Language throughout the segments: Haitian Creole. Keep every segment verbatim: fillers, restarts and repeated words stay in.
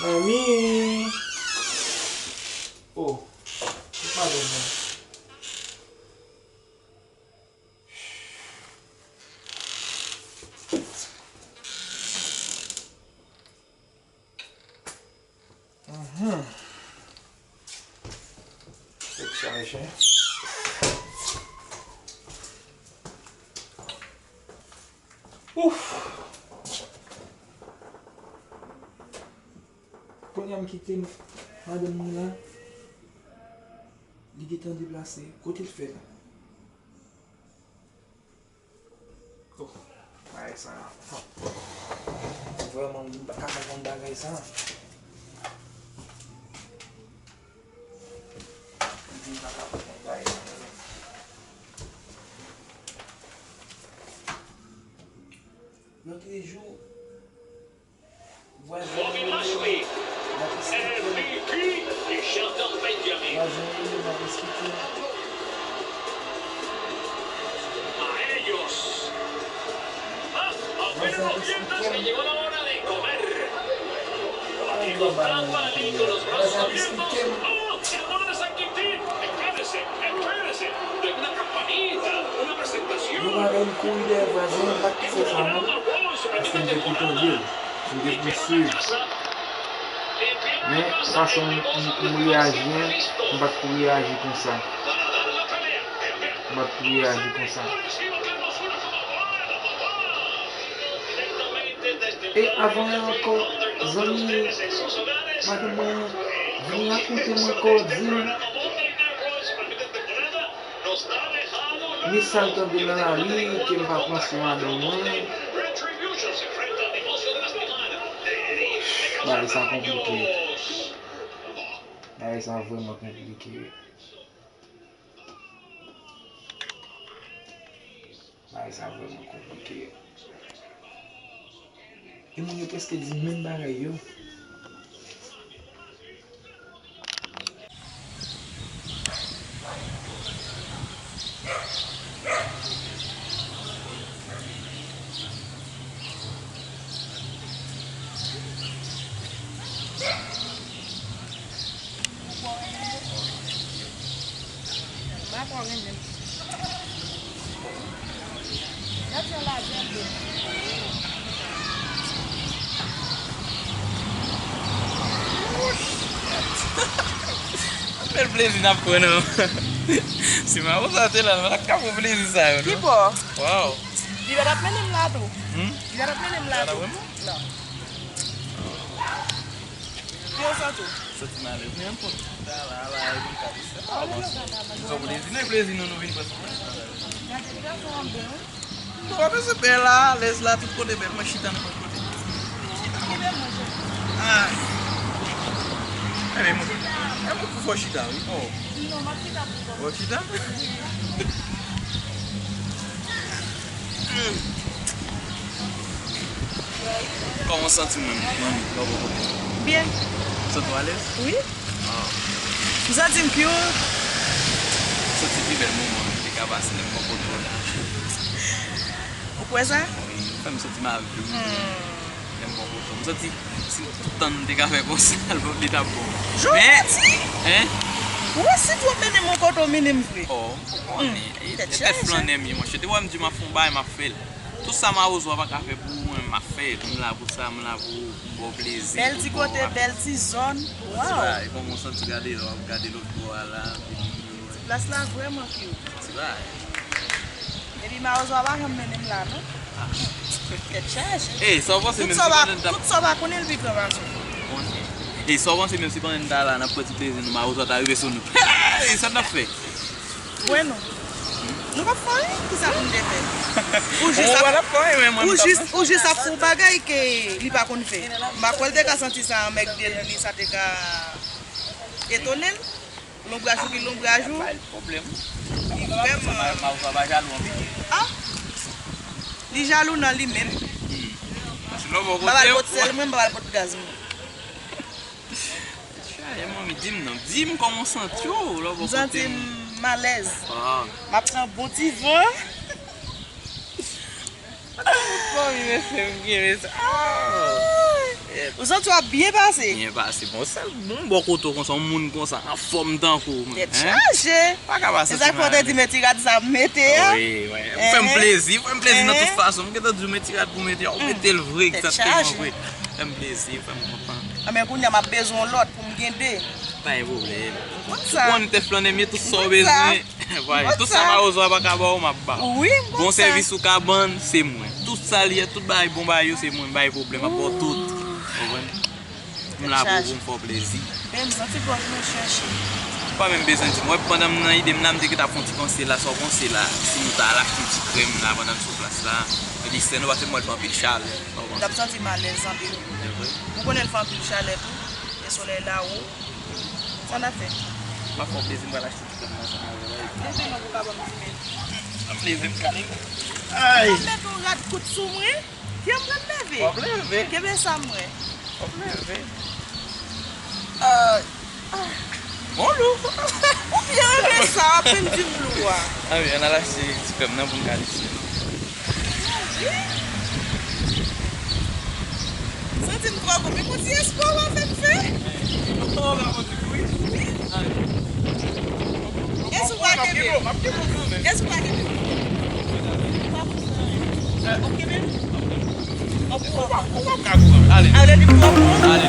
Zanmi. Oh, madanm mwen. Mhm. Tèt chaje. Ouf. Kounye a m kite madanm mwen la. Li gentan deplase. Kote l fè la? Oh, bagay sa. Vrèman, m pa ka konprann bagay sa. M pa ka konprann bagay sa. Lòt jou, Bobby Lashley, M V P y Shelton Benjamin. A ellos. Ah, apenas los dientes que llegó la hora de comer. Patito, tapa, lindo, los brazos abiertos. Oh, el mono de San Quintín. Espérese, espérese. Tengo una campanita, una presentación. Yo pa vin kouri dèyè vwazen, m pa t pou fè sa non. Paske m te pou tande l, m te pou swiv. Men, fason m, m, m reyaji an, m pa t pou reyaji konsa. M pa t pou reyaji konsa. E avan yè ankò, zanmi madanm mwen vin rakonte m ankò, di m, ni sa l tande nan lari ke m pa pran swen madanm mwen. Bagay sa konplike. Bagay sa vrèman konplike. Bagay sa vrèman konplike. E moun yo prèske di menm bagay yo. Anpil plezi n ap pran non. Si Mawozo te la, nou pa t ka pran plezi sa yo non. Ki bò? Waw. Li pa t ap mennen m la tou. Hmm? Li pa t ap mennen m la tou. Non. Ki w santi w? Santi m alèz. Men anpòt. Ala, ala, e vin ka di sa. Avanse. Nou pran plezi, nou, plezi nou, nou vin pran sou plezi. Gade, li pa fè anben wi. Nou pa bezwen pè la, alèz la, tout kote bèl. Mwen chita nenpòt kote. Chita. Kite mwen, cheri. Ah. Enben, mwen, enben, pou fò chita, wi. Oh. Non, m ap chita pou kò m. Fò chita? Hmm. Kòman w santi w menm, manmi, lè w bò kote? Byen. Santi w alèz? Wi. Ah. M santi m cute. M santi pi bèl moman m te ka pase lè m bò kote w la. Ou kwè sa? Wi, ou fè m santi m avè w. Hmm. Lè m bò kote w. M santi si tout tan n te ka fè konsa, l p ap, li t ap bon. Jan w santi? Hein? Ou wè si tou w ap mennen m yon kote w mennen m vre. Oh, m konnen. E, tèt chaje. Tèt flannen m ye, monchè. Te wè m di m ap fè yon bagay, m ap fè l. Tout sa Mawozo a pa ka fè pou ou, mwen, m ap fè l. M la pou sa, m la pou ou, m ba w plezi. Bèl ti kote, bèl ti zòn. Ti bagay, kòman w santi gade lè w ap gade lòt bò a la, epi moun yo. Ti plas la vrèman cute. Ti bagay. Epi Mawozo a pa janm mennen m la, non. Ah. Tèt chaje. Ey, sa w panse menm si pandan n t ap. Tout sa w pa konnen, l pi gran pase w. Konnen. Ey, sa w panse menm si pandan n t al la, n ap pran ti plezi nou, Mawozo ta rive sou nou. Ey, sa n ap fè? Bwè non. Nou p ap fè anyen, kisa pou n te fè? Ou jis ap, ou jis, ou jis ap fè yon bagay ke li pa konn fè. M pa kwè l te ka santi sa anmègde l, ni sa te ka etone l. Lonbraj ou ki lonbraj ou. Bay l pwoblèm. Li vrèman. Mawozo pa jalou anpil. Ah! Li jalou nan li menm. Hmm. Paske lè w bò kote w. M pa pral pot sèl mwen, m pa pral pot gaz mwen. Chaje, manmi, di m non. Di m kòman w santi w lè w bò kote m. M santi m alèz. Ah. M ap pran bon ti van. Manmi, mesye, m gen, mesye. Ah! Ou santi w ap byen pase? Byen pase. Bon, sèl bon bò kote w konsa, yon moun konsa, anfòm tankou w, men, tèt chaje. Pa ka pase. Se sa k fè w te di men ti rad sa m mete a. Wi, wi. Ou fè m plezi, ou fè m plezi nan tout fason. M gentan di w men ti rad pou w mete a, ou mete l vre, egzakteman vre. Fè m plezi, ou fè m kontan. Anben, kounye a m ap bezwen yon lòt pou m gen de. Pa gen pwoblèm. Ou konn tèt flannen m ye, tout sa w bezwen. Vwala, tout sa mawozo a pa ka ba w, m ap ba w. Wi, m konn sa. Bon sèvis ou ka ban, se mwen. Tout sa l ye, tout bagay bon bagay yo, se mwen, m pa gen pwoblèm, m ap ba w tout. Ou konprann? M la pou ou, pou m fè w plezi. Men m santi gòj mwen chèche. Ou pa menm bezwen di m. Wè, pandan m nan ide m la, m te gentan ap fè yon ti panse la, sa w panse la? Si nou ta al achte yon ti krèm la, pandan n sou plas la, nan distè nou, paske m wè l fè anpil chalè. Ou konprann? N ap santi m alèz anpil. Se vre? Ou konnen l fè anpil chalè tou, e solèy la wo. Sa n ap fè? M ap fè w plezi, m pral achte ti krèm nan ansanm avè w. Leve non pou w ka ban m ti men. Ap leve m kale. Ay! Ou mete yon rad kout sou mwen. Kè m pral leve. W ap leve. Kenbe sa m wè. W ap leve. Ah, ah. Bon lou. Ou byen renmen sa, w ap vin di m lou a. Ah wi, ann al achte ti krèm nan pou n ka lise. Santi m twò gwo, men gon ti espò w ap fè m fè. Èske w pa kenbe? Èske w pa kenbe? W ap kenbe? W ap kenbe? Ale, ale, ale.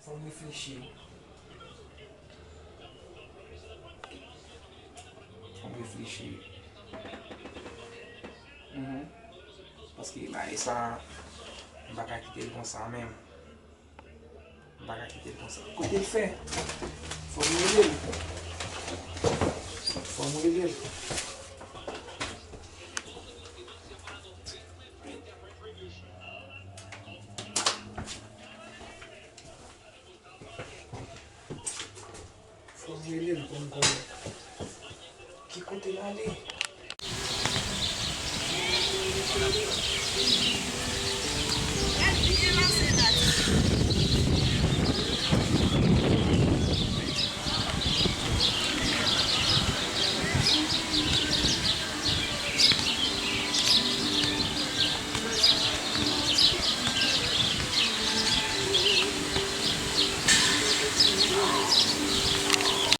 Fò m reflechi. Fò m reflechi. Mhm. Paske bagay sa, m pa ka kite l konsa menm. M pa ka kite l konsa. Kote l fè? Fò m rele l. Fò m rele l. Fò m rele l pou m konnen ki kote l ale.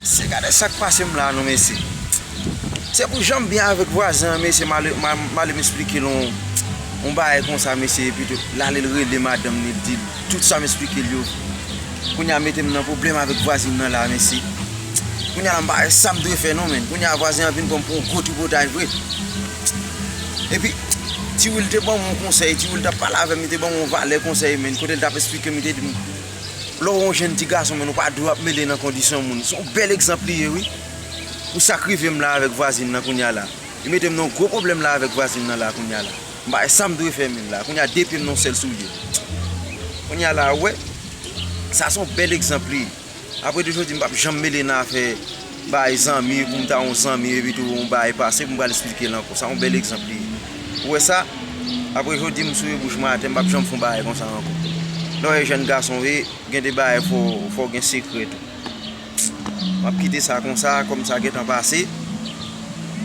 Se gade sa k pase m la non mesye. Se pou jan m byen avèk vwazen an mesye, m ale, m a- m ale m esplike l yon, yon bagay konsa mesye, epi tou, l ale l rele madanm li, l di l tout sa m esplike l yo. Kounye a mete m nan pwoblèm avèk vwazin nan la mesye. Kounye a la m pa wè sa m dwe fè non menn. Kounye a vwazen an vin pran m pou yon gwo tripotay vre. Epi, Ti Wil te ban m yon konsèy, Ti Wil t ap pale avè m, li te ban m yon valè konsèy menn. Kote l t ap esplike m, li te di m, lè w yon jèn ti gason menn, ou pa dwe ap mele nan kondisyon moun. Se yon bèl egzanp li ye wi. Pou sa k rive m la avèk vwazin nan kounye a la. Li mete m nan yon gwo pwoblèm la avèk vwazin nan la kounye a la. M pa wè sa m dwe fè menn la. Kounye a de pye m nan yon sèl soulye. Kounye a la, ou wè, sa se yon bèl egzanp li ye. Apre de jodi, m p ap janm mele nan afè bay zanmi, pou m ta yon zanmi, epi tou yon bay pase, pou m pral esplike l ankò. Sa yon bèl egzanp li ye. Ou wè sa? Apre jodi, m souye bouch mwen atè, m p ap janm fè yon bagay konsa ankò. Lè w wè jèn gason w ye, gen de bagay fò, fò w gen sekrè tou. M ap kite sa konsa, kòm sa gentan pase,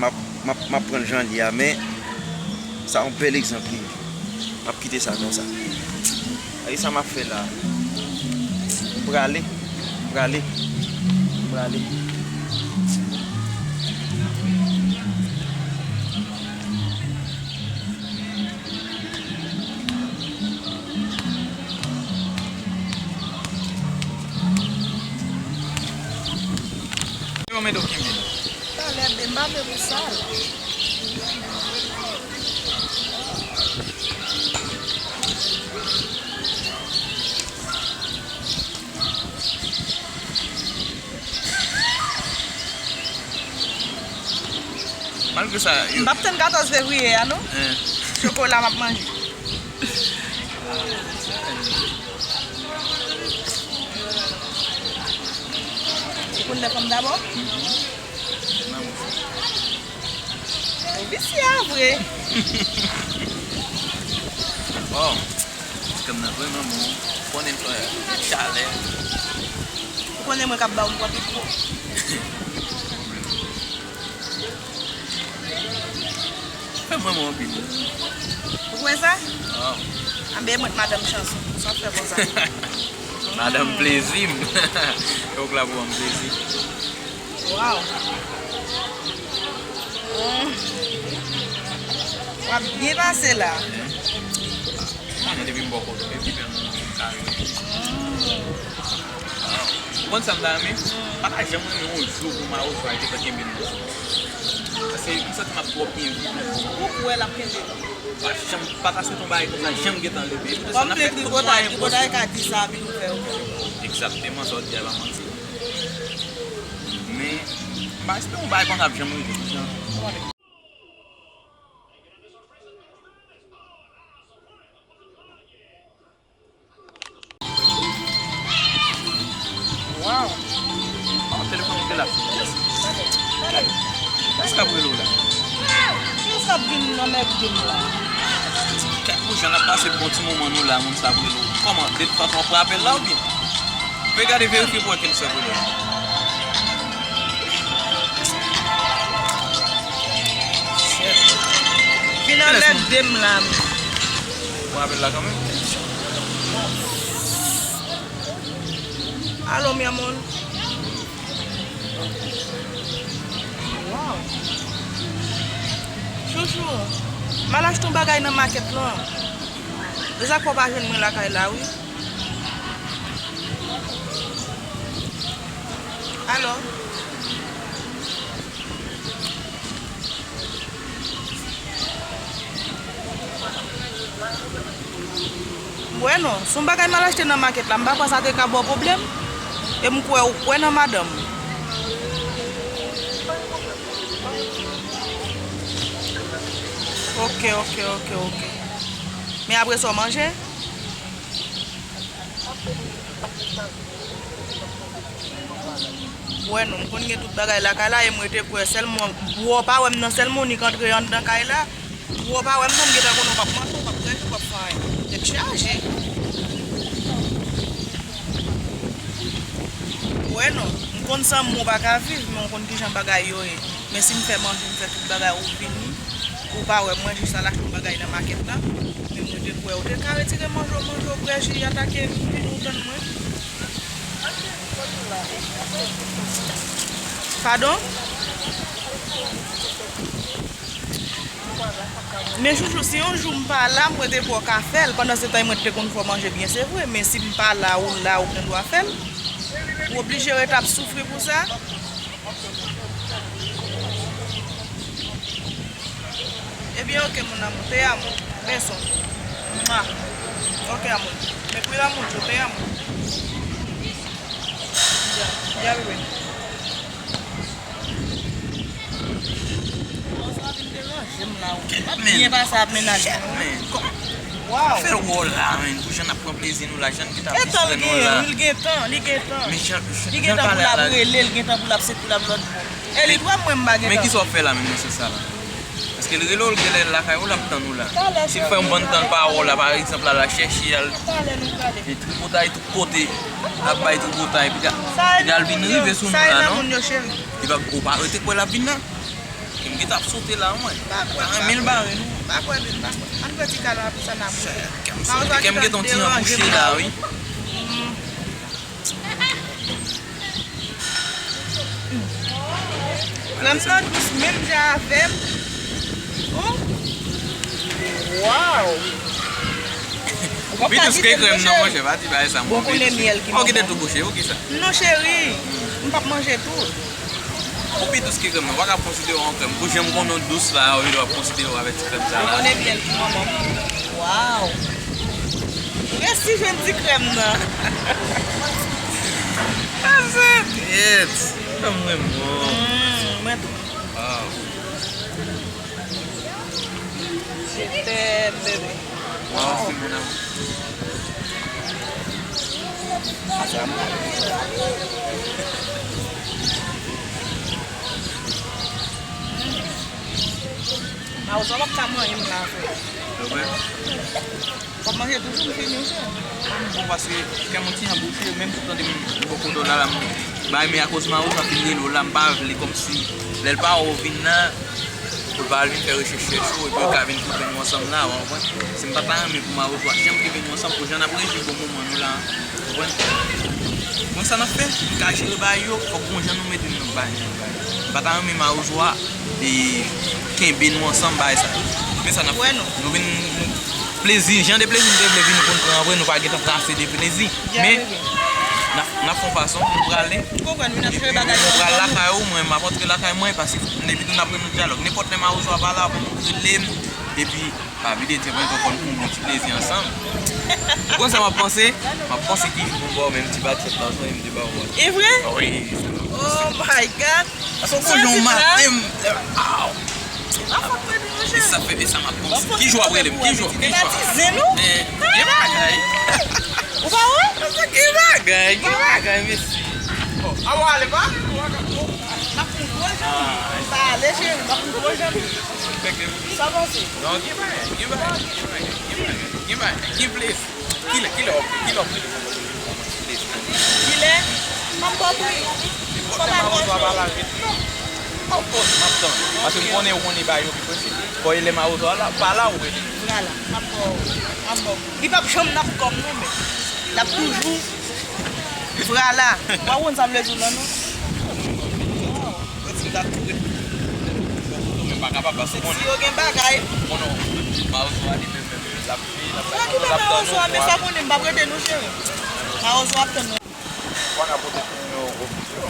m ap, m ap, m ap pran l jan l ye a, men sa yon bèl egzanp li ye. M ap kite sa konsa. Gade sa m ap fè la. M prale, m prale, m prale. Talè, ben, m pa vle pou sa. Malgre sa, yo. M p ap tann katòz fevriye a, non. Chokola m ap manje. Ah, sa. Konn lè fanm dabò? Ou visye a vre. Wow. Ti kòm nan vrèman bon. Konnen fè chalè. Ou konnen mwen k ap ba w m pran pi gwo. Fè mwen mwen anpil. Ou kwè sa? Wow. Anben mwen madanm chanson. Sa w ap fè konsa? Madanm plezi m. Fòk la pou ban m plezi. Wow. Mm. W ap byen pase la. Mwen depi m bò kote, depi m kare. Ou konn sa m ta renmen? M pa ta janm renmen yon jou pou Mawozo a te fè kenbe m nan sa. Paske m santi m ap twò byen viv. Ou kwè l ap kenbe? Pa janm, pa ta swete yon bagay konsa janm gentan rive. Kòm se tripotay, tripotay ka di sa, epi nou fè yo. Egzakteman, sa w di a pa manti. Men, m pa espere yon bagay konsa ap janm rive. Wow! Oh, telefòn mwen te la. Kiyès k ap rele w la? Kiyès k ap vin nan mèt vin la? Kèk moun jan n ap pase bon ti moman nou la, moun sa ap rele w. Kòman? De tout fason w ap rapel la oubyen? Pe gade verifye pou wè kiyès k ap rele w. Vin anmède m la. Ou rapel la kanmenm? Alo, mi amor. Wow. Chouchou, m al achte yon bagay nan makèt lan. Se sa k fè w pa jwenn mwen lakay la, wi. Alo? Bueno, se yon bagay m al achte nan makèt la, m pa kwè sa te ka ba w pwoblèm. E m kwè ou kwè nan madanm ou. Ok, ok, ok, ok. Men apre sa, w manje? Wè non, m konn gen tout bagay lakay la, e m rete kwè sèlman, bro pa wè m nan, sèlman w nik antre anndan kay la, bro pa wè m nan, m gentan konnen w p ap manje, w p ap krache, w p ap fè anyen. Tèt chaje. Wè non, m konn san mwen w pa ka viv, men w konn kijan bagay yo ye. Men si m fè manje, m fè tout bagay, ou vini, ou pa wè mwen, jis al achte yon bagay nan makèt la. Men mwen te kwè ou te ka retire manje w, manje w, bwè ji, atake vini, ou tann mwen. Padon? Men chouchou, si yon jou m pa la, mwen te kwè w ka fè l. Pandan se tan, mwen te konn fè w manje byen, se vre. Men si m pa la, ou la, ou gen dwa fè l. Ou oblije ret ap soufri pou sa. Ebyen, ok, mon amour, te amo. Beso. Mwa. Ok, amor. Me cuida mucho, te amo. Ya, ya, bebé. Sa vin deranje m la, wi. M ap byen pase ak mennaj mwen, wi. Wow. Fè wòl la, men. Pou jan n ap pran plezi nou la, jan n gentan ap distrè nou la. Li gentan, li gentan. Men jan, jan l pale a la. Li gentan pou l ap rele, li gentan pou l ap seti, l ap lòt bò. E li dwe mwen m pa gentan. Men kisa w ap fè la menm nan sans sa la? Paske l rele w, l genlè lakay ou, l ap tann ou la. Si l fè yon bann tan l pa wè w la, pa egzanp, l al chèche, al tripotay tout kote, l ap bay tripotay, epi l al vin rive sou nou la, non? Li pa, ou pa rete kwè l ap vin la? Ke m gentan ap sote la, mwen. Pa renmen l bare nou. Pa kwè vin, pa kwè. Ann pran ti kal la pou sa n ap moute. Kè m sote, kè m gentan yon ti jan kouche la, wi. Krèm nan dous menm jan avè m. Oh. Wow. Pi dous ke krèm nan, monchè, pa di bagay sa, mwen. Bon, konnen myèl ki manman. Ou kite tou bouche, ou kisa? Non, cheri. M p ap manje tout. Ou pi dous ke krèm nan, ou pa ka konsidere w an krèm. Pou jan m konnen w dous la, ou vle w ap konsidere w avèk ti krèm sa la. Ou konnen myèl ki manman m. Waw. Resi jwenn ti krèm nan. Ase tèt. Kòm mwen bon. Mm, mwen tou. Waw. Je t'aime, bébé. Waw, c'est mon amour. Asa m. Mawozo p ap ka manyen m la, frè. W ap manje toujou, m fini, wi, frè. Bon, paske kè m yon ti jan bouche, menm si w tande m bò kote w la, la, m bay, men akoz Mawozo ap vin rele w la, m pa vle kòmsi lè l pa wè w vin nan, pou l pa al vin fè rechèch chèche w, epi yo ka vin twouve nou ansanm la, w konprann? Si m pa ta renmen pou Mawozo a janm twouve nou ansanm, pou jan n ap rejwi bon moman nou la, w konprann? Konn sa n ap fè, n ka jere bagay yo, fòk gon jan nou mete n nan bagay. M pa ta renmen Mawozo a e kenbe nou ansanm bagay sa yo. Men sa n ap fè. Nou vin, nou, plezi, jan de plezi nou te vle vin pou n pran an vre, nou pa gentan pran ase de plezi. Men, n ap, n ap fè yon fason, nou prale. Epi nou pral lakay ou, mwen, m ap antre lakay mwen, paske depi tou n ap pran nou dyalòg. Nenpòt lè Mawozo a pa la, bon, nou rele m, epi pa vide di mwen, fò n pran yon bon ti plezi ansanm. Ou konn sa m ap panse? M ap panse ki jou m ba w menm ti batjèt la, ou sonje m te ba w. E vre? Wi. Oh my God. Paske ou sonje yon maten, m, aw. E sa fè, e sa m ap panse. Ki jou w ap rele m? Ki jou? Ki jou? Gen bagay. Ou pa wè? Gen bagay, gen bagay, mesye. Bon, a w ale pa? M ap pran gwo jan. M pa ale, cheri, m ap pran gwo jan. Sa panse? Non, gen bagay, gen bagay, gen bagay, gen bagay, gen bagay, gen plezi. Kilè, kilè w ap, kilè w ap rele pou mwen? Kilè? M ap ba w pri. Fò pa twò cho. Non. M ap poze, m ap tann. Paske m konnen ou konnen bagay yo pi prese. Fò e lè Mawozo a la, pa la ou rele. Vwala, m ap ba w, m ap ba w. Li p ap janm n ap kòm non, men l ap toujou. Vwala. W a konn sa m vle di w la, non? Mwen di m ta tou ret. Mwen pa kapab paske konnen. Yo gen bagay. Konnen Mawozo a li menm menm, l ap viv, l ap fè. Mwen kite Mawozo a, men sa konnen m p ap rete non, cheri. Mawozo ap tann mwen. Fò n ap pote tout nimewo ofisyo.